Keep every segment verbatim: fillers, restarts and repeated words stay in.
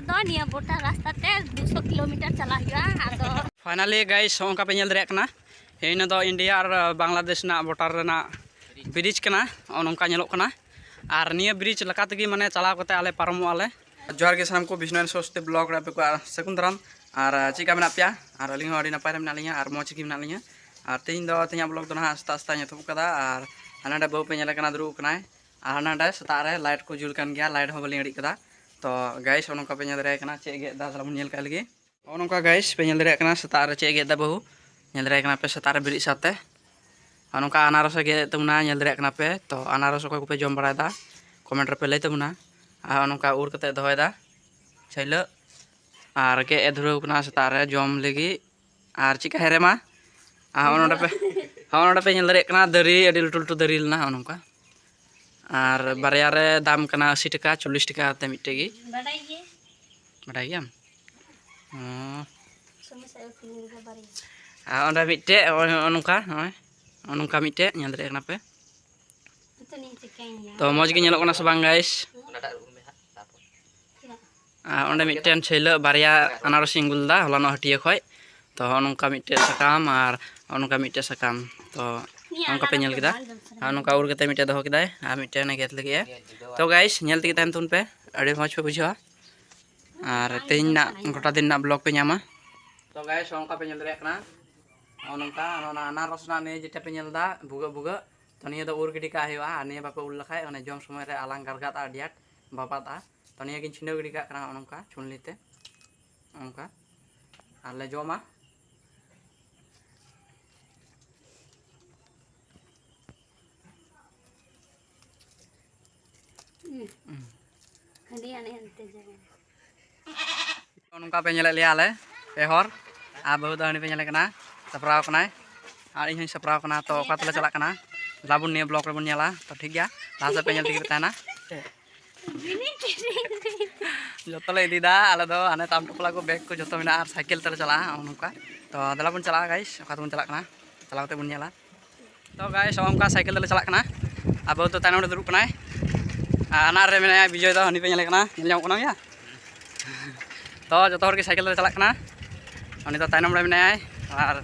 ᱛᱚ ᱱᱤᱭᱟᱹ ᱵᱚᱴᱟ ᱨᱟᱥᱛᱟ ᱛᱮ ᱫᱩᱥᱚ ᱠᱤᱞᱳᱢᱤᱴᱟᱨ ᱪᱟᱞᱟᱜ ᱦᱩᱭᱩᱜᱼᱟ᱾ ᱟᱫᱚ ᱯᱷᱟᱭᱱᱟᱞᱤ ᱜᱟᱭᱤᱥ, ᱱᱚᱜᱼᱚ ᱱᱚᱝᱠᱟ ᱯᱮ ᱧᱮᱞ ᱫᱟᱲᱮᱭᱟᱜ ᱠᱟᱱᱟ, ᱤᱱᱟᱹ ᱫᱚ ᱤᱱᱰᱤᱭᱟ ᱟᱨ ᱵᱟᱝᱞᱟᱫᱮᱥ ᱨᱮᱱᱟᱜ ᱵᱚᱰᱟᱨ ᱨᱮᱱᱟᱜ ᱵᱨᱤᱡᱽ ᱠᱟᱱᱟ᱾ ᱱᱚᱜᱼᱚ ᱱᱚᱝᱠᱟ ᱧᱮᱞᱚᱜ ᱠᱟᱱᱟ᱾ ᱟᱨ ᱱᱤᱭᱟᱹ ᱵᱨᱤᱡᱽ ᱞᱮᱠᱟ ᱛᱮᱜᱮ ᱢᱟᱱᱮ ᱪᱟᱞᱟᱣ ᱠᱟᱛᱮ ᱟᱞᱮ ᱯᱟᱨᱚᱢᱚᱜᱼᱟ ᱞᱮ᱾ ᱡᱚᱦᱟᱨ ᱜᱮ ᱥᱟᱱᱟᱢ ᱠᱚ, ᱵᱤᱥᱱᱩ ᱮᱱ ᱥᱚᱥᱛᱤ ᱵᱞᱚᱜ ᱨᱮ ᱟᱯᱮ ᱠᱚᱣᱟᱜ ᱥᱟᱹᱜᱩᱱ ᱫᱟᱨᱟᱢ᱾ ᱟᱨ ᱪᱮᱫ ᱞᱮᱠᱟ ᱢᱮᱱᱟᱜ ᱯᱮᱭᱟ? ᱟᱨ ᱟᱹᱞᱤᱧ ᱦᱚᱸ ᱟᱹᱰᱤ ᱱᱟᱯᱟᱭ ᱨᱮ ᱢᱮᱱᱟᱜ ᱞᱤᱧᱟ ᱟᱨ ᱢᱚᱡᱽ ᱜᱮ ᱢᱮᱱᱟᱜ ᱞᱤᱧᱟ᱾ ᱟᱨ ᱛᱮᱦᱮᱧ ᱫᱚ, ᱛᱮᱦᱮᱧᱟᱜ ᱵᱞᱚᱜ ᱫᱚ ᱱᱟᱦᱟᱜ ᱥᱮᱛᱟᱜ ᱥᱮᱛᱟᱜ ᱤᱧ ᱮᱛᱚᱦᱚᱵ ᱠᱟᱫᱟ᱾ ᱟᱨ ᱦᱟᱱᱟ ᱱᱟᱰᱮ ᱵᱟᱹᱦᱩ ᱯᱮ ᱧᱮᱞᱮ ᱠᱟᱱᱟ, ᱫᱩᱲᱩᱵ ᱠᱟᱱᱟᱭ᱾ ᱟᱨ ᱦᱟᱱᱟ ᱱᱟᱰᱮ ᱥᱮᱛᱟᱜ ᱨᱮ ᱞᱟᱭᱤᱴ ᱠᱚ ᱡᱩᱞ ᱠᱟᱱ ᱜᱮᱭᱟ, ᱞᱟᱭᱤᱴ ᱦᱚᱸ ᱵᱟᱹᱞᱤᱧ ᱤᱲᱤᱡ ᱠᱟᱫᱟ᱾ ᱛᱚ ᱜᱟᱭᱤᱥ, ᱱᱚᱜᱼᱚ ᱱᱚᱝᱠᱟ ᱯᱮ ᱧᱮᱞ ᱫᱟᱲᱮᱭᱟᱭ ᱠᱟᱱᱟ, ᱪᱮᱫ ᱜᱮᱫ ᱫᱟ, ᱛᱟᱦᱞᱮ ᱵᱚᱱ ᱧᱮᱞ ᱠᱟᱜ ᱞᱮᱜᱮ᱾ ᱱᱚᱜᱼᱚ ᱱᱚᱝᱠᱟ ᱜᱟᱭᱤᱥ, ᱯᱮ ᱧᱮᱞ ᱫᱟᱲᱮᱭᱟᱜ ᱠᱟᱱᱟ ᱥᱮᱛᱟᱜ ᱨᱮ ᱪᱮᱫ ᱮ ᱜᱮᱫ ᱮᱫᱟ ᱵᱟᱹᱦᱩ᱾ ᱧᱮᱞ ᱫᱟᱲᱮᱭᱟᱜ ᱠᱟᱱᱟ ᱯᱮ ᱥᱮᱛᱟᱜ ᱨᱮ ᱵᱮᱨᱮᱫ ᱥᱟᱶᱛᱮ᱾ ᱱᱚᱜᱼᱚ ᱱᱚᱝᱠᱟ ᱟᱱᱟᱨᱚᱥ ᱮ ᱜᱮᱫ ᱮᱫ ᱛᱟᱵᱚᱱᱟ, ᱧᱮᱞ ᱫᱟᱲᱮᱭᱟᱜ ᱠᱟᱱᱟ ᱯᱮ᱾ ᱛᱚ ᱟᱱᱟᱨᱚᱥ ᱚᱠᱚᱭ ᱠᱚᱯᱮ ᱡᱚᱢ ᱵᱟᱲᱟᱭᱮᱫᱟ, ᱠᱚᱢᱮᱱᱴ ᱨᱮᱯᱮ ᱞᱟᱹᱭ ᱛᱟᱵᱚᱱᱟ᱾ ᱟᱨ ᱱᱚᱜᱼᱚ ᱱᱚᱝᱠᱟ ᱩᱨ ᱠᱟᱛᱮ ᱫᱚᱦᱚᱭᱮᱫᱟ ᱪᱷᱟᱹᱭᱞᱟᱹᱜ᱾ ᱟᱨ ᱜᱮᱫ ᱮ ᱫᱷᱩᱨᱟᱹᱣ ᱠᱟᱱᱟ ᱥᱮᱛᱟᱜ ᱨᱮ ᱡᱚᱢ ᱞᱟᱹᱜᱤᱫ᱾ ᱟᱨ ᱪᱮᱫᱠᱟ ᱦᱮᱨᱮᱢᱟ᱾ ᱟᱨ ᱦᱚᱸᱜᱼᱚ ᱱᱚᱰᱮ ᱯᱮ, ᱦᱚᱸᱜᱼᱚ ᱱᱚᱰᱮ ᱯᱮ ᱧᱮᱞ ᱫᱟᱲᱮᱭᱟᱜ ᱠᱟᱱᱟ ᱫᱟᱨᱮ, ᱟᱹᱰᱤ ᱞᱟᱹᱴᱩ ᱞᱟᱹᱴᱩ ᱫᱟᱨᱮ ᱞᱮᱱᱟ ᱱᱚᱜᱼᱚ ᱱᱚᱝᱠᱟ᱾ ᱟᱨ ᱵᱟᱨᱭᱟ ᱨᱮ ᱫᱟᱢ ᱠᱟᱱᱟ ᱟᱥᱤ ᱴᱟᱠᱟ, ᱪᱚᱞᱞᱤᱥ ᱴᱟᱠᱟ ᱠᱟᱛᱮ ᱢᱤᱫᱴᱮᱡ ᱜᱮ᱾ ᱵᱟᱰᱟᱭ ᱜᱮ᱾ ᱵᱟᱰᱟᱭ ᱜᱮᱭᱟᱢ? ᱚ᱾ ᱥᱚᱢᱚᱥᱥᱟ ᱟᱹᱠᱷᱨᱤᱧ ᱨᱮᱫᱚ ᱵᱟᱨᱭᱟ᱾ ᱟᱨ ᱚᱸᱰᱮ ᱢᱤᱫᱴᱮᱡ, ᱱᱚᱜᱼᱚᱭ ᱱᱚᱜᱼᱚ ᱱᱚᱝᱠᱟ, ᱱᱚᱜᱼᱚᱭ ᱱᱚᱜᱼᱚ ᱱᱚᱝᱠᱟ ᱢᱤᱫᱴᱮᱡ ᱧᱮᱞ ᱫᱟᱲᱮᱭᱟᱜ ᱠᱟᱱᱟ ᱯᱮ᱾ ᱱᱤᱛᱚᱜ ᱤᱧ ᱪᱤᱠᱟᱹᱭᱟ? ᱛᱚ ᱢᱚᱡᱽ ᱜᱮ ᱧᱮᱞᱚᱜ ᱠᱟᱱᱟ ᱥᱮ ᱵᱟᱝ ᱜᱟᱭᱤᱥ? ᱪᱮᱫᱟᱜ? ᱟᱨ ᱚᱸᱰᱮ ᱢᱤᱫᱴᱮᱱ ᱪᱷᱟᱹᱭᱞᱟᱹᱜ ᱵᱟᱨᱭᱟ ᱟᱱᱟᱨᱚᱥ ᱤᱧ ᱟᱹᱜᱩ ᱞᱮᱫᱟ ᱦᱚᱞᱟᱱᱚᱜ ᱦᱟᱹᱴᱤᱭᱟᱹ ᱠᱷᱚᱡ᱾ ᱛᱚ ᱦᱚᱸᱜᱼᱚ ᱱᱚᱝᱠᱟ ᱢᱤᱫᱴᱮᱡ ᱥᱟᱠᱟᱢ ᱟᱨ ᱦᱚᱸᱜᱼᱚ ᱱᱚᱝᱠᱟ ᱢᱤᱫᱴᱮᱡ ᱥᱟᱠᱟᱢ᱾ ᱛᱚ ᱱᱤᱭᱟᱹ ᱱᱚᱝᱠᱟ ᱯᱮ ᱟᱱᱟᱨᱚᱥ ᱧᱮᱞ ᱫᱚ ᱠᱮᱫᱟ᱾ ᱵᱟᱝ ᱡᱚᱢ ᱥᱟᱱᱟ ᱟᱨ ᱱᱚᱝᱠᱟ ᱠᱟᱱᱟ᱾ ᱩᱨ ᱠᱟᱛᱮ ᱢᱤᱫᱴᱮᱡ ᱫᱚᱦᱚ ᱠᱮᱫᱟᱭ ᱟᱨ ᱢᱤᱫᱴᱮᱱ ᱜᱮᱫ ᱞᱟᱹᱜᱤᱫ ᱮ᱾ ᱛᱚ ᱜᱟᱭᱤᱥ, ᱧᱮᱞ ᱛᱮᱜᱮ ᱛᱟᱦᱮᱱ ᱛᱟᱵᱚᱱ ᱯᱮ, ᱟᱹᱰᱤ ᱢᱚᱡᱽ ᱯᱮ ᱵᱩᱡᱷᱟᱹᱣᱟ᱾ ᱟᱨ ᱵᱟᱝ ᱛᱮᱦᱮᱧ ᱡᱚᱢ ᱨᱮᱱᱟᱜ ᱥᱟᱱᱟᱧ ᱜᱚᱴᱟ ᱠᱟᱱᱟ᱾ ᱫᱤᱱ ᱨᱮᱱᱟᱜ ᱵᱞᱚᱜ ᱯᱮ ᱧᱟᱢᱟ᱾ ᱛᱚ ᱜᱟᱭᱤᱥ, ᱱᱚᱝᱠᱟ ᱯᱮ ᱧᱮᱞ ᱫᱟᱲᱮᱭᱟᱜ ᱠᱟᱱᱟ, ᱱᱚᱜᱼᱚ ᱱᱚᱝᱠᱟ, ᱱᱚᱜᱼᱚ ᱱᱚᱣᱟ ᱟᱱᱟᱨᱚᱥ ᱨᱮᱱᱟᱜ ᱱᱤᱭᱟᱹ ᱡᱮᱴᱟ ᱯᱮ ᱧᱮᱞ ᱮᱫᱟ ᱵᱷᱩᱜᱟᱹᱜ ᱵᱷᱩᱜᱟᱹᱜ, ᱛᱚ ᱱᱤᱭᱟᱹ ᱫᱚ ᱩᱨ ᱜᱤᱰᱤ ᱠᱟᱜ ᱦᱩᱭᱩᱜᱼᱟ᱾ ᱟᱨ ᱱᱤᱭᱟᱹ ᱵᱟᱯᱮ ᱩᱨ ᱞᱮᱠᱷᱟᱡ ᱚᱱᱮ ᱡᱚᱢ ᱥᱚᱢᱚᱭ ᱨᱮ ᱟᱞᱟᱝ ᱜᱟᱨᱜᱟᱜᱼᱟ, ᱟᱹᱰᱤ ᱟᱸᱴ ᱵᱟᱵᱟᱫᱼᱟ᱾ ᱛᱚ ᱱᱤᱭᱟᱹ ᱜᱤᱧ ᱪᱷᱤᱸᱰᱟᱹᱣ ᱜᱤᱰᱤ ᱠᱟᱜ ᱠᱟᱱᱟ ᱱᱚᱜᱼᱚ ᱱᱚᱝᱠᱟ ᱪᱷᱩᱞᱱᱤ ᱛᱮ, ᱱᱚᱜᱼᱚ ᱱᱚᱝᱠᱟ, ᱟᱨ ᱞᱮ ᱡᱚᱢᱟ᱾ ᱦᱩᱸ᱾ ᱦᱟᱺᱰᱤ ᱟᱱᱮ ᱦᱟᱱᱛᱮ ᱡᱟᱭᱜᱟ᱾ ᱱᱚᱜᱼᱚ ᱱᱚᱝᱠᱟ ᱯᱮ ᱧᱮᱞᱮᱫ ᱞᱮᱭᱟ ᱟᱞᱮ ᱯᱮ ᱦᱚᱲ, ᱟᱨ ᱵᱟᱹᱦᱩ ᱫᱚ ᱦᱟᱺᱰᱤ ᱯᱮ ᱧᱮᱞᱮ ᱠᱟᱱᱟ, ᱥᱟᱯᱲᱟᱣ ᱠᱟᱱᱟᱭ, ᱟᱨ ᱤᱧ ᱦᱚᱸᱧ ᱥᱟᱯᱲᱟᱣ ᱠᱟᱱᱟ᱾ ᱛᱚ ᱚᱠᱟ ᱛᱮᱞᱮ ᱪᱟᱞᱟᱜ ᱠᱟᱱᱟ, ᱫᱮᱞᱟ ᱵᱚᱱ ᱱᱤᱭᱟᱹ ᱵᱞᱚᱜ ᱨᱮᱵᱚᱱ ᱧᱮᱞᱟ᱾ ᱛᱚ ᱴᱷᱤᱠ ᱜᱮᱭᱟ, ᱞᱟᱦᱟ ᱥᱮᱫ ᱯᱮ ᱧᱮᱞ ᱛᱮᱜᱮ ᱯᱮ ᱛᱟᱦᱮᱱᱟ᱾ ᱡᱚᱛᱚ ᱞᱮ ᱤᱫᱤᱭᱮᱫᱟ ᱟᱞᱮ ᱫᱚ, ᱦᱟᱱᱮ ᱛᱟᱢ ᱴᱚᱯᱞᱟ ᱠᱚ, ᱵᱮᱜᱽ ᱠᱚ ᱡᱚᱛᱚ ᱢᱮᱱᱟᱜᱼᱟ, ᱟᱨ ᱥᱟᱭᱠᱮᱞ ᱛᱮᱞᱮ ᱪᱟᱞᱟᱜᱼᱟ ᱱᱚᱜᱼᱚ ᱱᱚᱝᱠᱟ᱾ ᱛᱚ ᱫᱮᱞᱟ ᱵᱚᱱ ᱪᱟᱞᱟᱜᱼᱟ ᱜᱟᱭᱤᱥ, ᱚᱠᱟ ᱛᱮᱵᱚᱱ ᱪᱟᱞᱟᱜ ᱠᱟᱱᱟ, ᱪᱟᱞᱟᱣ ᱠᱟᱛᱮ ᱵᱚᱱ ᱧᱮᱞᱟ᱾ ᱛᱚ ᱜᱟᱭᱤᱥ, ᱱᱚᱜᱼᱚ ᱱᱚᱝᱠᱟ ᱥᱟᱭᱠᱮᱞ ᱛᱮᱞᱮ ᱪᱟᱞᱟᱜ ᱠᱟᱱᱟ᱾ ᱟᱵᱚ ᱫᱚ ᱛᱟᱭᱱᱚᱢ ᱨᱮ ᱫᱩᱲᱩᱵ ᱠᱟᱱᱟᱭ, ᱟᱨ ᱦᱟᱱᱟ ᱨᱮ ᱢᱮᱱᱟᱭᱟ ᱵᱤᱡᱚᱭ ᱫᱚ, ᱦᱟᱹᱱᱤ ᱯᱮ ᱧᱮᱞᱮ ᱠᱟᱱᱟ, ᱧᱮᱞ ᱧᱟᱢᱚᱜ ᱠᱟᱱᱟ ᱜᱮᱭᱟ᱾ ᱛᱚ ᱡᱚᱛᱚ ᱦᱚᱲ ᱜᱮ ᱥᱟᱭᱠᱮᱞ ᱛᱮᱞᱮ ᱪᱟᱞᱟᱜ ᱠᱟᱱᱟ᱾ ᱩᱱᱤ ᱫᱚ ᱛᱟᱭᱱᱚᱢ ᱨᱮ ᱢᱮᱱᱟᱭᱟ ᱟᱨ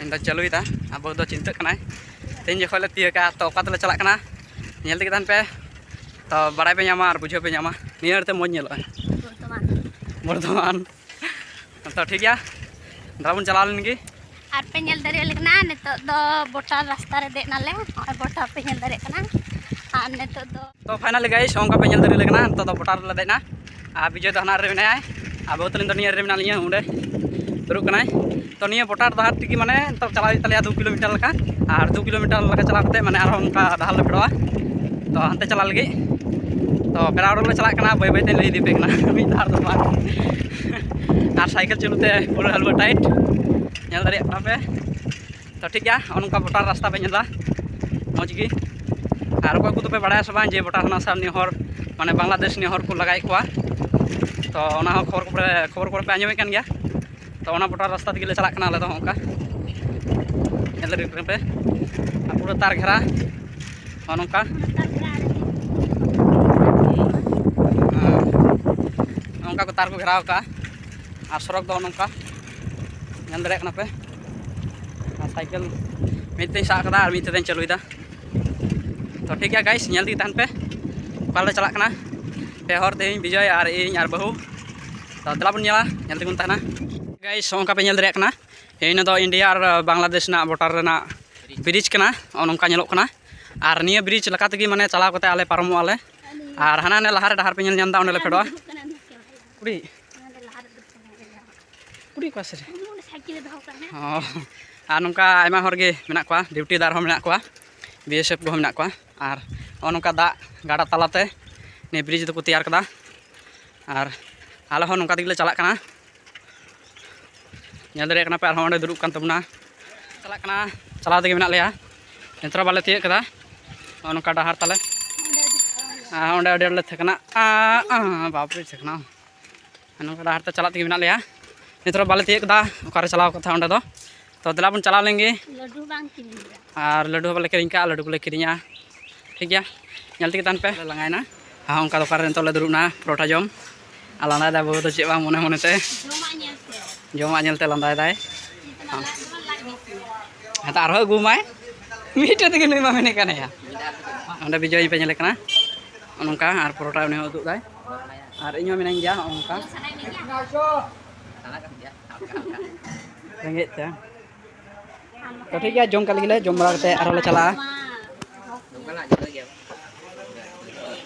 ᱤᱧ ᱫᱚ ᱪᱟᱹᱞᱩᱭᱮᱫᱟ᱾ ᱟᱵᱚ ᱫᱚ ᱪᱤᱱᱛᱟᱹᱜ ᱠᱟᱱᱟᱭ ᱛᱤᱱ ᱡᱚᱠᱷᱚᱱ ᱞᱮ ᱛᱤᱭᱟᱹᱜᱟ, ᱛᱚ ᱚᱠᱟ ᱛᱮᱞᱮ ᱪᱟᱞᱟᱜ ᱠᱟᱱᱟ ᱧᱮᱞ ᱛᱮᱜᱮ ᱛᱟᱦᱮᱱ ᱯᱮ᱾ ᱛᱚ ᱵᱟᱲᱟᱭ ᱯᱮ ᱧᱟᱢᱟ ᱟᱨ ᱵᱩᱡᱷᱟᱹᱣ ᱯᱮ ᱧᱟᱢᱟ, ᱱᱤᱭᱟᱹ ᱟᱹᱲᱤᱛᱮ ᱢᱚᱡᱽ ᱧᱮᱞᱚᱜᱼᱟ᱾ ᱵᱚᱨᱫᱷᱚᱢᱟᱱ᱾ ᱛᱚ ᱴᱷᱤᱠ ᱜᱮᱭᱟ, ᱫᱮᱞᱟ ᱵᱚᱱ ᱪᱟᱞᱟᱣ ᱞᱮᱱ ᱜᱮ᱾ ᱟᱨ ᱯᱮ ᱧᱮᱞ ᱫᱟᱲᱮᱭᱟᱜ ᱞᱮ ᱠᱟᱱᱟ, ᱱᱤᱛᱚᱜ ᱫᱚ ᱵᱚᱴᱟᱨ ᱨᱟᱥᱛᱟ ᱨᱮ ᱫᱮᱡ ᱱᱟᱞᱮ᱾ ᱱᱚᱜᱼᱚᱭ ᱵᱚᱴᱟᱨ ᱯᱮ ᱧᱮᱞ ᱫᱟᱲᱮᱭᱟᱜ ᱠᱟᱱᱟ᱾ ᱟᱨ ᱱᱤᱛᱚᱜ ᱫᱚ ᱛᱚ finally guys, ᱱᱚᱝᱠᱟ ᱯᱮ ᱧᱮᱞ ᱫᱟᱲᱮᱭᱟᱜ ᱠᱟᱱᱟ, ᱱᱤᱛᱚᱜ ᱫᱚ ᱵᱚᱴᱟᱨ ᱨᱮᱞᱮ ᱫᱮᱡ ᱮᱱᱟ᱾ ᱟᱨ ᱵᱤᱡᱚᱭ ᱫᱚ ᱦᱟᱱᱟ ᱨᱮ ᱢᱮᱱᱟᱭᱟ, ᱟᱨ ᱵᱟᱹᱦᱩ ᱛᱟᱹᱞᱤᱧ ᱫᱚ ᱱᱤᱭᱟᱹ ᱨᱮ ᱢᱮᱱᱟᱜ ᱞᱤᱧᱟ, ᱚᱸᱰᱮ ᱫᱩᱲᱩᱵ ᱠᱟᱱᱟᱭ᱾ ᱛᱚ ᱱᱤᱭᱟᱹ ᱵᱚᱴᱟᱨ ᱰᱟᱦᱟᱨ ᱛᱮᱜᱮ ᱢᱟᱱᱮ ᱱᱤᱛᱚᱜ ᱪᱟᱞᱟᱣ ᱦᱩᱭᱩᱜ ᱛᱟᱞᱮᱭᱟ ᱫᱩ ᱠᱤᱞᱳᱢᱤᱴᱟᱨ ᱞᱮᱠᱟ᱾ ᱟᱨ ᱫᱩ ᱠᱤᱞᱳᱢᱤᱴᱟᱨ ᱞᱮᱠᱟ ᱪᱟᱞᱟᱣ ᱠᱟᱛᱮ ᱢᱟᱱᱮ ᱟᱨᱦᱚᱸ ᱚᱱᱠᱟ ᱰᱟᱦᱟᱨ ᱞᱮ ᱯᱷᱮᱰᱚᱜᱼᱟ᱾ ᱛᱚ ᱦᱟᱱᱛᱮ ᱪᱟᱞᱟᱜ ᱞᱟᱹᱜᱤᱫ ᱛᱚ ᱯᱮᱲᱟ ᱦᱚᱲ ᱞᱮ ᱪᱟᱞᱟᱜ ᱠᱟᱱᱟ, ᱵᱟᱹᱭ ᱵᱟᱹᱭ ᱛᱮ ᱞᱟᱹᱭ ᱤᱫᱤ ᱯᱮ ᱠᱟᱱᱟ᱾ ᱢᱤᱫ ᱫᱷᱟᱣ ᱫᱚ ᱵᱟᱝ᱾ ᱟᱨ ᱥᱟᱭᱠᱮᱞ ᱪᱟᱹᱞᱩ ᱛᱮ ᱯᱩᱨᱟᱹ ᱦᱟᱞᱣᱟ ᱴᱟᱭᱤᱴ, ᱧᱮᱞ ᱫᱟᱲᱮᱭᱟᱜ ᱠᱟᱱᱟ ᱯᱮ᱾ ᱛᱚ ᱴᱷᱤᱠ ᱜᱮᱭᱟ, ᱱᱚᱜᱼᱚ ᱱᱚᱝᱠᱟ ᱵᱚᱴᱟᱨ ᱨᱟᱥᱛᱟ ᱯᱮ ᱧᱮᱞ ᱮᱫᱟ, ᱢᱚᱡᱽ ᱜᱮ᱾ ᱟᱨ ᱚᱠᱚᱭ ᱠᱚᱫᱚ ᱯᱮ ᱵᱟᱲᱟᱭᱟ ᱥᱮ ᱵᱟᱝ ᱡᱮ ᱵᱚᱴᱟᱨ ᱦᱟᱱᱟ ᱥᱟ ᱱᱤᱭᱟᱹ ᱦᱚᱨ ᱢᱟᱱᱮ ᱵᱟᱝᱞᱟᱫᱮᱥ ᱱᱤᱭᱟᱹ ᱦᱚᱨ ᱠᱚ ᱞᱟᱜᱟᱭᱮᱫ ᱠᱚᱣᱟ? ᱛᱚ ᱚᱱᱟ ᱦᱚᱸ ᱠᱷᱚᱵᱚᱨ ᱠᱚᱨᱮ ᱠᱷᱚᱵᱚᱨ ᱠᱚᱨᱮ ᱯᱮ ᱟᱸᱡᱚᱢᱮᱫ ᱠᱟᱱ ᱜᱮᱭᱟ᱾ ᱛᱚ ᱚᱱᱟ ᱵᱚᱴᱟᱨ ᱨᱟᱥᱛᱟ ᱛᱮᱜᱮ ᱞᱮ ᱪᱟᱞᱟᱜ ᱠᱟᱱᱟ ᱟᱞᱮ ᱫᱚ ᱦᱚᱸᱜᱼᱚ ᱱᱚᱝᱠᱟ᱾ ᱧᱮᱞ ᱫᱟᱲᱮᱭᱟᱜ ᱠᱟᱱᱟ ᱯᱮ, ᱟᱨ ᱯᱩᱨᱟᱹ ᱛᱟᱨ ᱜᱷᱮᱨᱟ ᱱᱚᱜᱼᱚ ᱱᱚᱝᱠᱟ᱾ ᱦᱮᱸ, ᱱᱚᱝᱠᱟ ᱠᱚ ᱛᱟᱨ ᱠᱚ ᱜᱷᱮᱨᱟᱣ ᱠᱟᱜᱼᱟ᱾ ᱟᱨ ᱥᱚᱲᱚᱠ ᱫᱚ ᱱᱚᱝᱠᱟ ᱧᱮᱞ ᱫᱟᱲᱮᱭᱟᱜ ᱠᱟᱱᱟ ᱯᱮ᱾ ᱟᱨ ᱥᱟᱭᱠᱮᱞ ᱢᱤᱫ ᱛᱮᱧ ᱥᱟᱵ ᱠᱟᱫᱟ ᱟᱨ ᱢᱤᱫ ᱛᱮᱫᱚᱧ ᱪᱟᱹᱞᱩᱭᱮᱫᱟ᱾ ᱛᱚ ᱴᱷᱤᱠ ᱜᱮᱭᱟ guys, ᱧᱮᱞ ᱛᱮᱜᱮ ᱛᱟᱦᱮᱱ ᱯᱮ ᱚᱠᱟ ᱞᱮ ᱪᱟᱞᱟᱜ ᱠᱟᱱᱟ᱾ ᱯᱮ ᱦᱚᱲ ᱛᱮᱦᱮᱧ ᱵᱤᱡᱚᱭ ᱟᱨ ᱤᱧ ᱟᱨ ᱵᱟᱹᱦᱩ᱾ ᱛᱚ ᱫᱮᱞᱟ ᱵᱚᱱ ᱧᱮᱞᱟ, ᱧᱮᱞ ᱛᱮᱜᱮ ᱵᱚᱱ ᱛᱟᱦᱮᱱᱟ᱾ Guys, ᱱᱚᱜᱼᱚ ᱱᱚᱝᱠᱟ ᱯᱮ ᱧᱮᱞ ᱫᱟᱲᱮᱭᱟᱜ ᱠᱟᱱᱟ, ᱤᱧ ᱫᱚ ᱤᱱᱰᱤᱭᱟ ᱟᱨ ᱵᱟᱝᱞᱟᱫᱮᱥ ᱨᱮᱱᱟᱜ ᱵᱚᱰᱟᱨ ᱨᱮᱱᱟᱜ ᱵᱨᱤᱡᱽ ᱠᱟᱱᱟ, ᱱᱚᱜᱼᱚ ᱱᱚᱝᱠᱟ ᱧᱮᱞᱚᱜ ᱠᱟᱱᱟ᱾ ᱟᱨ ᱱᱤᱭᱟᱹ ᱵᱨᱤᱡᱽ ᱞᱮᱠᱟ ᱛᱮᱜᱮ ᱢᱟᱱᱮ ᱪᱟᱞᱟᱣ ᱠᱟᱛᱮ ᱟᱞᱮ ᱯᱟᱨᱚᱢᱚᱜᱼᱟ ᱞᱮ᱾ ᱟᱨ ᱦᱟᱱᱟ ᱱᱮ ᱞᱟᱦᱟ ᱨᱮ ᱰᱟᱦᱟᱨ ᱯᱮ ᱧᱮᱞ ᱧᱟᱢ ᱮᱫᱟ, ᱚᱸᱰᱮ ᱞᱮ ᱯᱷᱮᱰᱚᱜᱼᱟ᱾ ᱠᱩᱲᱤ, ᱠᱩᱲᱤ ᱚᱠᱟ ᱥᱮᱫ ᱨᱮ? ᱚ, ᱟᱨ ᱱᱚᱝᱠᱟ ᱟᱭᱢᱟ ᱦᱚᱲ ᱜᱮ ᱢᱮᱱᱟᱜ ᱠᱚᱣᱟ, ᱰᱤᱭᱩᱴᱤᱫᱟᱨ ᱦᱚᱸ ᱢᱮᱱᱟᱜ ᱠᱚᱣᱟ, ᱵᱤ ᱮᱥ ᱮᱯᱷ ᱠᱚᱦᱚᱸ ᱢᱮᱱᱟᱜ ᱠᱚᱣᱟ᱾ ᱟᱨ ᱱᱚᱜᱼᱚ ᱱᱚᱝᱠᱟ ᱫᱟᱜ ᱜᱟᱰᱟ ᱛᱟᱞᱟᱛᱮ ᱱᱤᱭᱟᱹ ᱵᱨᱤᱡᱽ ᱫᱚᱠᱚ ᱛᱮᱭᱟᱨ ᱠᱟᱫᱟ᱾ ᱟᱨ ᱟᱞᱮ ᱦᱚᱸ ᱱᱚᱝᱠᱟ ᱛᱮᱜᱮ ᱞᱮ ᱪᱟᱞᱟᱜ ᱠᱟᱱᱟ᱾ ᱧᱮᱞ ᱫᱟᱲᱮᱭᱟᱜ ᱠᱟᱱᱟ ᱯᱮ, ᱟᱨᱦᱚᱸ ᱚᱸᱰᱮ ᱫᱩᱲᱩᱵ ᱠᱟᱱ ᱛᱟᱵᱚᱱᱟ᱾ ᱪᱟᱞᱟᱜ ᱠᱟᱱᱟ, ᱪᱟᱞᱟᱣ ᱛᱮᱜᱮ ᱢᱮᱱᱟᱜ ᱞᱮᱭᱟ᱾ ᱱᱤᱛᱚᱜ ᱵᱟᱞᱮ ᱛᱤᱭᱳᱜ ᱠᱟᱫᱟ, ᱱᱚᱜᱼᱚ ᱱᱚᱝᱠᱟ ᱰᱟᱦᱟᱨ ᱛᱟᱞᱮ᱾ ᱟᱨ ᱚᱸᱰᱮ ᱟᱹᱰᱤ ᱟᱸᱴ ᱞᱮ ᱛᱷᱟᱠᱱᱟ᱾ ᱟ, ᱟ, ᱵᱟᱯᱨᱮ, ᱛᱷᱟᱠᱱᱟ᱾ ᱱᱚᱝᱠᱟ ᱰᱟᱦᱟᱨ ᱛᱮ ᱪᱟᱞᱟᱜ ᱛᱮᱜᱮ ᱢᱮᱱᱟᱜ ᱞᱮᱭᱟ᱾ ᱱᱤᱛᱚᱜ ᱵᱟᱞᱮ ᱛᱤᱭᱳᱜ ᱠᱟᱫᱟ ᱚᱠᱟᱨᱮ ᱪᱟᱞᱟᱣ ᱠᱟᱛᱷᱟ ᱚᱸᱰᱮ ᱫᱚ᱾ ᱛᱚ ᱫᱮᱞᱟ ᱵᱚᱱ ᱪᱟᱞᱟᱣ ᱞᱮᱱ ᱜᱮ᱾ ᱞᱟᱹᱰᱩ ᱵᱟᱝ ᱠᱤᱨᱤᱧ ᱦᱩᱭᱩᱜᱼᱟ᱾ ᱟᱨ ᱞᱟᱹᱰᱩ ᱦᱚᱸ ᱵᱟᱞᱮ ᱠᱤᱨᱤᱧ ᱠᱟᱜᱼᱟ, ᱞᱟᱹᱰᱩ ᱠᱚᱞᱮ ᱠᱤᱨᱤᱧᱟ᱾ ᱴᱷᱤᱠ ᱜᱮᱭᱟ, ᱧᱮᱞ ᱛᱮᱜᱮ ᱛᱟᱦᱮᱱ ᱯᱮ᱾ ᱞᱮ ᱞᱟᱸᱜᱟᱭᱮᱱᱟ᱾ ᱦᱮᱸ, ᱚᱱᱠᱟ ᱫᱚᱠᱟᱱ ᱨᱮ ᱱᱤᱛᱚᱜ ᱞᱮ ᱫᱩᱲᱩᱵ ᱮᱱᱟ ᱯᱚᱨᱚᱴᱷᱟ ᱡᱚᱢ᱾ ᱟᱨ ᱞᱟᱸᱫᱟᱭ ᱫᱟᱭ ᱵᱟᱹᱵᱩ ᱫᱚ ᱪᱮᱫ ᱵᱟᱝ ᱢᱚᱱᱮ ᱢᱚᱱᱮᱛᱮ᱾ ᱡᱚᱢᱟᱜ ᱧᱮᱞ ᱛᱮ᱾ ᱡᱚᱢᱟᱜ ᱧᱮᱞ ᱛᱮ ᱞᱟᱸᱫᱟᱭ ᱫᱟᱭ᱾ ᱱᱤᱛᱚᱜ ᱞᱟᱡ ᱫᱚ ᱞᱟᱡ ᱵᱤ ᱠᱟᱱᱟ᱾ ᱦᱮᱸᱛᱚ ᱟᱨᱦᱚᱸ ᱟᱹᱜᱩ ᱢᱟᱭ᱾ ᱢᱤᱫᱴᱮᱡ ᱛᱮᱜᱮ ᱱᱩᱭ ᱢᱟ ᱢᱮᱱᱮᱫ ᱠᱟᱱ ᱭᱟ᱾ ᱚᱸᱰᱮ ᱵᱤᱡᱚᱭ ᱯᱮ ᱧᱮᱞᱮ ᱠᱟᱱᱟ᱾ ᱱᱚᱜᱼᱚ ᱱᱚᱝᱠᱟ ᱟᱨ ᱯᱚᱨᱚᱴᱟ ᱩᱱᱤ ᱦᱚᱸ ᱩᱫᱩᱜ ᱫᱟᱭ᱾ ᱟᱨ ᱤᱧ ᱦᱚᱸ ᱢᱮᱱᱟᱧ ᱜᱮᱭᱟ ᱱᱚᱜᱼᱚ ᱱᱚᱝᱠᱟ᱾ ᱨᱮᱸᱜᱮᱡ ᱛᱮ᱾ ᱛᱚ ᱴᱷᱤᱠ ᱜᱮᱭᱟ, ᱡᱚᱢ ᱠᱟᱜ ᱞᱮᱜᱮ ᱞᱮ, ᱡᱚᱢ ᱵᱟᱲᱟ ᱠᱟᱛᱮ ᱟᱨᱦᱚᱸ ᱞᱮ ᱪᱟᱞᱟᱜᱼᱟ᱾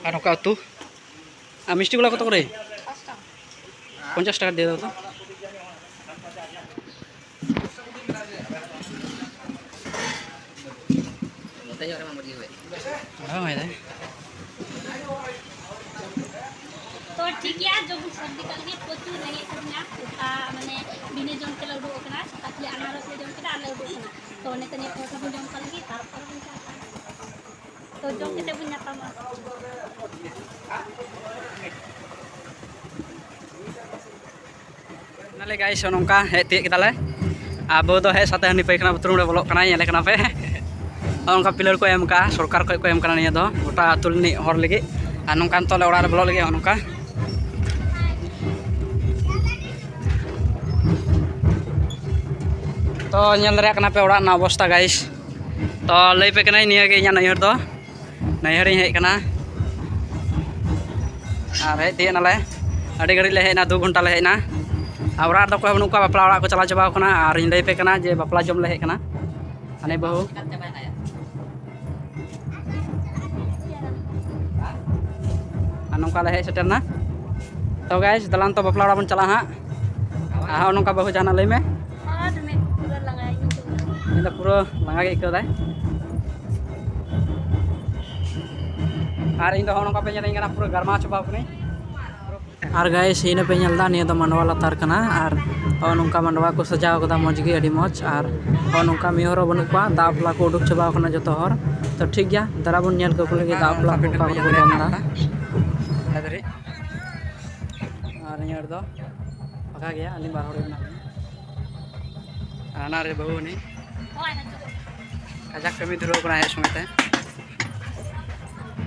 ᱟᱨ ᱱᱚᱝᱠᱟ ᱩᱛᱩ᱾ ᱟᱨ ᱢᱤᱥᱴᱤ ᱜᱩᱞᱟ ᱠᱚᱛᱚ ᱠᱚᱨᱮ? ᱯᱚᱧᱪᱟᱥ ᱴᱟᱠᱟ ᱫᱤᱭᱮ ᱫᱟᱣ ᱛᱚ᱾ ᱦᱳᱭ᱾ ᱛᱚ ᱴᱷᱤᱠ ᱜᱮᱭᱟ, ᱡᱚᱢ ᱥᱟᱹᱨᱫᱤ ᱠᱟᱜ ᱞᱟᱹᱜᱤᱫ ᱯᱨᱚᱪᱩᱨ ᱨᱮᱸᱜᱮᱡ ᱠᱟᱫᱤᱧᱟ᱾ ᱚᱱᱠᱟ ᱢᱟᱱᱮ ᱵᱤᱱᱟᱹ ᱡᱚᱢ ᱛᱮᱞᱮ ᱩᱰᱩᱠ ᱟᱠᱟᱱᱟ᱾ ᱥᱮᱛᱟᱜ ᱠᱷᱚᱱᱟᱜ ᱟᱱᱟᱨᱚᱥ ᱞᱮ ᱡᱚᱢ ᱠᱮᱫᱟ ᱟᱨ ᱞᱮ ᱩᱰᱩᱠ ᱮᱱᱟ᱾ ᱛᱚ ᱱᱤᱛᱚᱜ ᱱᱤᱭᱟᱹ ᱯᱚᱨᱚᱴᱷᱟ ᱵᱚᱱ ᱡᱚᱢ ᱠᱟᱜ ᱞᱟᱹᱜᱤᱫ, ᱛᱟᱨᱯᱚᱨ ᱵᱚᱱ ᱪᱟᱞᱟᱜᱼᱟ᱾ ᱛᱚ ᱡᱚᱢ ᱠᱟᱛᱮ ᱵᱚᱱ ᱧᱟᱯᱟᱢᱟ᱾ ᱱᱟᱞᱮ ᱜᱟᱭᱥ, ᱱᱚᱝᱠᱟ ᱦᱮᱡ ᱛᱤᱭᱳᱜ ᱠᱮᱫᱟᱞᱮ᱾ ᱟᱵᱚ ᱫᱚ ᱦᱮᱡ ᱥᱟᱛᱮ ᱦᱟᱹᱱᱤ ᱯᱟᱭᱠᱷᱟᱱᱟ ᱵᱟᱛᱷᱨᱩᱢ ᱨᱮ ᱵᱚᱞᱚᱜ ᱠᱟᱱᱟᱭ, ᱧᱮᱞᱮ ᱠᱟᱱᱟ ᱯᱮ᱾ ᱱᱚᱜᱼᱚ ᱱᱚᱝᱠᱟ ᱯᱤᱞᱟᱨ ᱠᱚ ᱮᱢ ᱠᱟᱜᱼᱟ, ᱥᱚᱨᱠᱟᱨ ᱠᱷᱚᱡ ᱠᱚ ᱮᱢ ᱠᱟᱱᱟ ᱱᱤᱭᱟᱹ ᱫᱚ ᱜᱚᱴᱟ ᱟᱹᱛᱩ ᱨᱤᱱᱤᱡ ᱦᱚᱲ ᱞᱟᱹᱜᱤᱫ᱾ ᱟᱨ ᱱᱚᱝᱠᱟ ᱱᱤᱛᱚᱜ ᱞᱮ ᱚᱲᱟᱜ ᱨᱮ ᱵᱚᱞᱚᱜ ᱞᱟᱹᱜᱤᱫ, ᱱᱚᱜᱼᱚ ᱱᱚᱝᱠᱟ᱾ ᱛᱚ ᱧᱮᱞ ᱫᱟᱲᱮᱭᱟᱜ ᱠᱟᱱᱟ ᱯᱮ ᱚᱲᱟᱜ ᱨᱮᱱᱟᱜ ᱚᱵᱚᱥᱛᱟ ᱜᱟᱭᱥ᱾ ᱛᱚ ᱞᱟᱹᱭ ᱯᱮ ᱠᱟᱹᱱᱟᱹᱧ, ᱱᱤᱭᱟᱹ ᱜᱮ ᱤᱧᱟᱹᱜ ᱱᱟᱹᱭᱦᱟᱹᱨ ᱫᱚ᱾ ᱱᱟᱹᱭᱦᱟᱹᱨᱤᱧ ᱦᱮᱡ ᱠᱟᱱᱟ ᱟᱨ ᱦᱮᱡ ᱛᱤᱭᱳᱜ ᱱᱟᱞᱮ᱾ ᱟᱹᱰᱤ ᱜᱷᱟᱹᱲᱤᱡ ᱞᱮ ᱦᱮᱡ ᱮᱱᱟ, ᱫᱩ ᱜᱷᱚᱱᱴᱟ ᱞᱮ ᱦᱮᱡ ᱮᱱᱟ᱾ ᱟᱨ ᱚᱲᱟᱜ ᱨᱮᱫᱚ ᱚᱠᱚᱭ ᱦᱚᱸ ᱵᱟᱹᱱᱩᱜ ᱠᱚᱣᱟ, ᱵᱟᱯᱞᱟ ᱚᱲᱟᱜ ᱠᱚ ᱪᱟᱞᱟᱣ ᱪᱟᱵᱟᱣ ᱠᱟᱱᱟ᱾ ᱟᱨ ᱤᱧ ᱞᱟᱹᱭ ᱯᱮ ᱠᱟᱱᱟ ᱡᱮ ᱵᱟᱯᱞᱟ ᱡᱚᱢ ᱞᱮ ᱦᱮᱡ ᱠᱟᱱᱟ᱾ ᱦᱟᱱᱮ ᱵᱟᱹᱦᱩ᱾ ᱟᱨ ᱱᱚᱝᱠᱟ ᱞᱮ ᱦᱮᱡ ᱥᱮᱴᱮᱨ ᱮᱱᱟ᱾ ᱛᱚ ᱜᱟᱭᱥ, ᱫᱟᱞᱟᱱ ᱛᱚ ᱵᱟᱯᱞᱟ ᱚᱲᱟᱜ ᱵᱚᱱ ᱪᱟᱞᱟᱜᱼᱟ ᱦᱟᱸᱜ᱾ ᱟᱨ ᱦᱚᱸᱜᱼᱚ ᱱᱚᱝᱠᱟ ᱵᱟᱹᱦᱩ ᱡᱟᱦᱟᱱᱟᱜ ᱞᱟᱹᱭ ᱢᱮ᱾ ᱦᱚᱸ, ᱫᱚᱢᱮ ᱯᱩᱨᱟᱹ ᱞᱟᱸᱜᱟᱭᱤᱧ ᱟᱹᱭᱠᱟᱹᱣ ᱫᱟ᱾ ᱤᱧ ᱫᱚ ᱯᱩᱨᱟᱹ ᱞᱟᱸᱜᱟ ᱜᱮ ᱟᱹᱭᱠᱟᱹᱣ ᱫᱟᱭ᱾ ᱟᱨ ᱤᱧ ᱫᱚ ᱦᱚᱸᱜᱼᱚ ᱱᱚᱝᱠᱟ ᱯᱮ ᱧᱮᱞᱤᱧ ᱠᱟᱱᱟ, ᱯᱩᱨᱟᱹ ᱜᱟᱨᱢᱟᱣ ᱪᱟᱵᱟᱣ ᱠᱟᱹᱱᱟᱹᱧ᱾ ᱟᱨ ᱜᱟᱭᱥ, ᱤᱱᱟᱹ ᱯᱮ ᱧᱮᱞ ᱮᱫᱟ, ᱱᱤᱭᱟᱹ ᱫᱚ ᱢᱟᱰᱣᱟ ᱞᱟᱛᱟᱨ ᱠᱟᱱᱟ᱾ ᱟᱨ ᱦᱚᱸᱜᱼᱚ ᱱᱚᱝᱠᱟ ᱢᱟᱰᱣᱟ ᱠᱚ ᱥᱟᱡᱟᱣ ᱠᱟᱫᱟ ᱢᱚᱡᱽ ᱜᱮ, ᱟᱹᱰᱤ ᱢᱚᱡᱽ᱾ ᱟᱨ ᱦᱚᱸᱜᱼᱚ ᱱᱚᱝᱠᱟ ᱢᱤᱭᱦᱩᱨ ᱦᱚᱸ ᱵᱟᱹᱱᱩᱜ ᱠᱚᱣᱟ, ᱫᱟᱜ ᱵᱟᱯᱞᱟ ᱠᱚ ᱩᱰᱩᱠ ᱪᱟᱵᱟᱣ ᱠᱟᱱᱟ ᱡᱚᱛᱚ ᱦᱚᱲ᱾ ᱛᱚ ᱴᱷᱤᱠ ᱜᱮᱭᱟ, ᱫᱮᱞᱟ ᱵᱚᱱ ᱧᱮᱞ ᱠᱟᱠᱚ ᱞᱟᱹᱜᱤᱫ ᱫᱟᱜ ᱵᱟᱯᱞᱟ ᱠᱚ ᱚᱠᱟ ᱠᱚᱨᱮ ᱠᱚ ᱫᱚᱱ ᱮᱫᱟ᱾ ᱟᱨ ᱱᱤᱭᱟᱹ ᱨᱮᱫᱚ ᱯᱷᱟᱸᱠᱟ ᱜᱮᱭᱟ, ᱟᱹᱞᱤᱧ ᱵᱟᱨ ᱦᱚᱲ ᱜᱮ ᱢᱮᱱᱟᱜ ᱞᱤᱧᱟ᱾ ᱟᱨ ᱦᱟᱱᱟ ᱨᱮ ᱵᱟᱹᱦᱩ ᱩᱱᱤ ᱠᱟᱡᱟᱠ ᱠᱟᱹᱢᱤ ᱫᱷᱩᱨᱟᱹᱣ ᱠᱟᱱᱟ ᱦᱮᱡ ᱥᱚᱸᱜᱮ ᱛᱮ᱾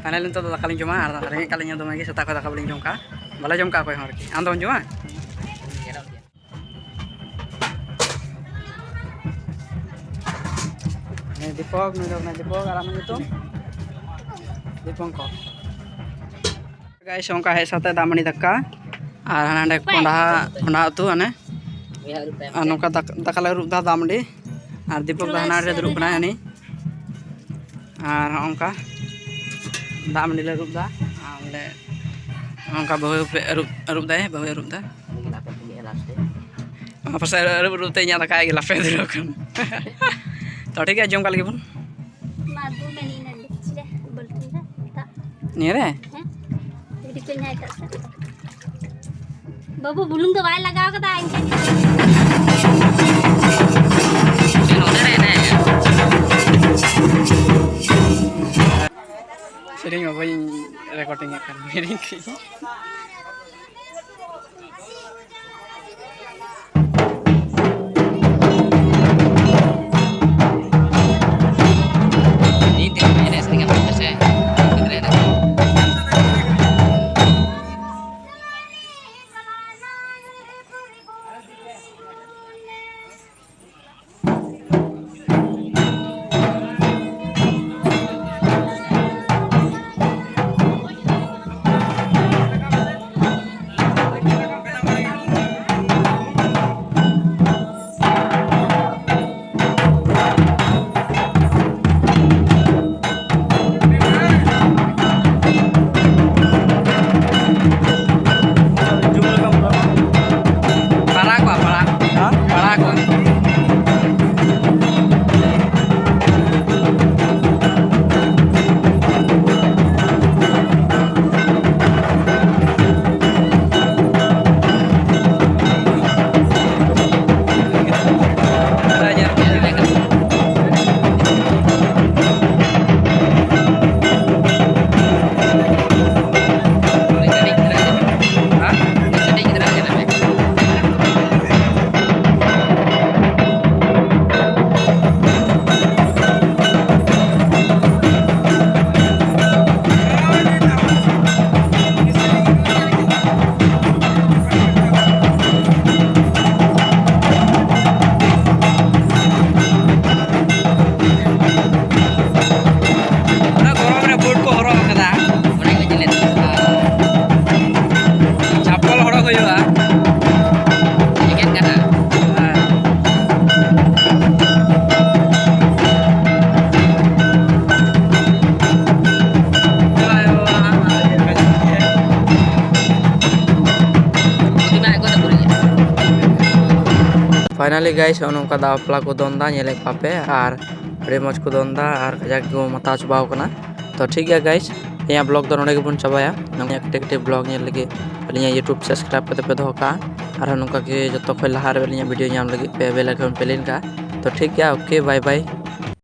ᱯᱷᱟᱭᱱᱟᱞ ᱱᱤᱛᱚᱜ ᱫᱚ ᱫᱟᱠᱟ ᱞᱤᱧ ᱡᱚᱢᱟ, ᱟᱨ ᱨᱮᱸᱜᱮᱡ ᱠᱟᱜ ᱞᱤᱧᱟ ᱫᱚᱢᱮ ᱜᱮ, ᱥᱮᱛᱟᱜ ᱠᱷᱚᱱ ᱫᱟᱠᱟ ᱵᱟᱹᱞᱤᱧ ᱡᱚᱢ ᱠᱟᱜᱼᱟ᱾ ᱵᱟᱞᱮ ᱡᱚᱢ ᱠᱟᱜ ᱚᱠᱚᱭ ᱦᱚᱸ ᱟᱨᱠᱤ᱾ ᱟᱢ ᱫᱚᱢ ᱡᱚᱢᱟ? ᱱᱩᱭ ᱫᱤᱯᱚᱠ, ᱱᱩᱭ ᱫᱚ ᱠᱟᱱᱟᱭ ᱫᱤᱯᱚᱠ, ᱟᱨ ᱟᱢᱟᱜ ᱧᱩᱛᱩᱢ? ᱫᱤᱯᱚᱝᱠᱚᱨ᱾ Guys, ᱚᱱᱠᱟ ᱦᱮᱡ ᱥᱟᱶᱛᱮ ᱫᱟᱜ ᱢᱟᱹᱰᱤ ᱫᱟᱠᱟ ᱟᱨ ᱦᱟᱸᱰᱮ ᱠᱚᱸᱰᱷᱟ, ᱠᱚᱸᱰᱷᱟ ᱩᱛᱩ ᱦᱟᱱᱮ᱾ ᱟᱨ ᱱᱚᱝᱠᱟ ᱫᱟᱠ-, ᱫᱟᱠᱟ ᱞᱮ ᱟᱹᱨᱩᱵ ᱫᱟ, ᱫᱟᱜ ᱢᱟᱹᱰᱤ᱾ ᱟᱨ ᱫᱤᱯᱚᱠ ᱫᱚ ᱦᱟᱱᱟ ᱨᱮ ᱫᱩᱲᱩᱵ ᱠᱟᱱᱟᱭ ᱦᱟᱹᱱᱤ᱾ ᱟᱨ ᱦᱚᱸᱜᱼᱚ ᱱᱚᱝᱠᱟ ᱫᱟᱜ ᱢᱟᱹᱰᱤ ᱞᱮ ᱟᱹᱨᱩᱵ ᱫᱟ᱾ ᱟᱨ ᱚᱸᱰᱮ ᱚᱱᱠᱟ ᱵᱟᱹᱦᱩ ᱯᱮ ᱟᱹᱨᱩᱵ, ᱟᱹᱨᱩᱵ ᱫᱟᱭ, ᱵᱟᱹᱦᱩᱭ ᱟᱹᱨᱩᱵ ᱫᱟ᱾ ᱟᱯᱮ ᱥᱮᱫ ᱟᱹᱨᱩᱵ ᱟᱹᱨᱩᱵ ᱛᱮ ᱤᱧᱟᱹᱜ ᱫᱟᱠᱟ ᱜᱮ ᱞᱟᱯᱮ ᱫᱷᱩᱨᱟᱹᱣ ᱠᱟᱱ᱾ ᱛᱚ ᱴᱷᱤᱠ ᱜᱮᱭᱟ, ᱡᱚᱢ ᱠᱟᱜ ᱞᱮᱜᱮ ᱵᱚᱱ᱾ ᱢᱟ ᱫᱩ ᱢᱮᱱᱤ ᱱᱟ ᱰᱮᱠᱪᱤ ᱨᱮ ᱵᱟᱹᱞᱛᱤ ᱨᱮ ᱫᱟᱜ᱾ ᱱᱤᱭᱟᱹ ᱨᱮ? ᱦᱮᱸ᱾ ᱨᱤᱯᱮ ᱧᱟ ᱮᱴᱟᱜ ᱥᱮᱫ᱾ ᱵᱟᱹᱵᱩ ᱵᱩᱞᱩᱝ ᱫᱚ ᱵᱟᱭ ᱞᱟᱜᱟᱣ ᱠᱟᱫᱟ, ᱤᱧ ᱴᱷᱮᱱ᱾ ᱥᱮᱨᱮᱧ ᱢᱟ ᱵᱟᱹᱧ recording ᱮᱫ ᱠᱟᱱ, ᱦᱤᱲᱤᱧ ᱠᱮᱫ᱾ Finally guys, ᱱᱚᱜᱼᱚ ᱱᱚᱝᱠᱟ ᱫᱟᱜ ᱵᱟᱯᱞᱟ ᱠᱚ ᱫᱚᱱ ᱮᱫᱟ, ᱧᱮᱞᱮᱫ ᱠᱚᱣᱟ ᱯᱮ, ᱟᱨ ᱟᱹᱰᱤ ᱢᱚᱡᱽ ᱠᱚ ᱫᱚᱱ ᱮᱫᱟ ᱟᱨ ᱠᱟᱡᱟᱠ ᱜᱮᱠᱚ ᱢᱟᱛᱟᱣ ᱪᱟᱵᱟᱣ ᱠᱟᱱᱟ᱾ ᱛᱚ ᱴᱷᱤᱠ ᱜᱮᱭᱟ guys, ᱤᱧᱟᱹᱜ vlog ᱫᱚ ᱱᱚᱰᱮ ᱜᱮᱵᱚᱱ ᱪᱟᱵᱟᱭᱟ᱾ ᱱᱚᱝᱠᱟ ᱠᱟᱹᱴᱤᱡ ᱠᱟᱹᱴᱤᱡ vlog ᱧᱮᱞ ᱞᱟᱹᱜᱤᱫ ᱟᱹᱞᱤᱧᱟᱜ YouTube subscribe ᱠᱟᱛᱮ ᱯᱮ ᱫᱚᱦᱚ ᱠᱟᱜᱼᱟ, ᱟᱨᱦᱚᱸ ᱱᱚᱝᱠᱟ ᱜᱮ ᱡᱚᱛᱚ ᱠᱷᱚᱱ ᱞᱟᱦᱟ ᱨᱮ ᱟᱹᱞᱤᱧᱟᱜ video ᱧᱟᱢ ᱞᱟᱹᱜᱤᱫ ᱯᱮ bell icon ᱯᱮ ᱞᱤᱱ ᱠᱟᱜᱼᱟ᱾ ᱛᱚ ᱴᱷᱤᱠ ᱜᱮᱭᱟ, okay, bye bye᱾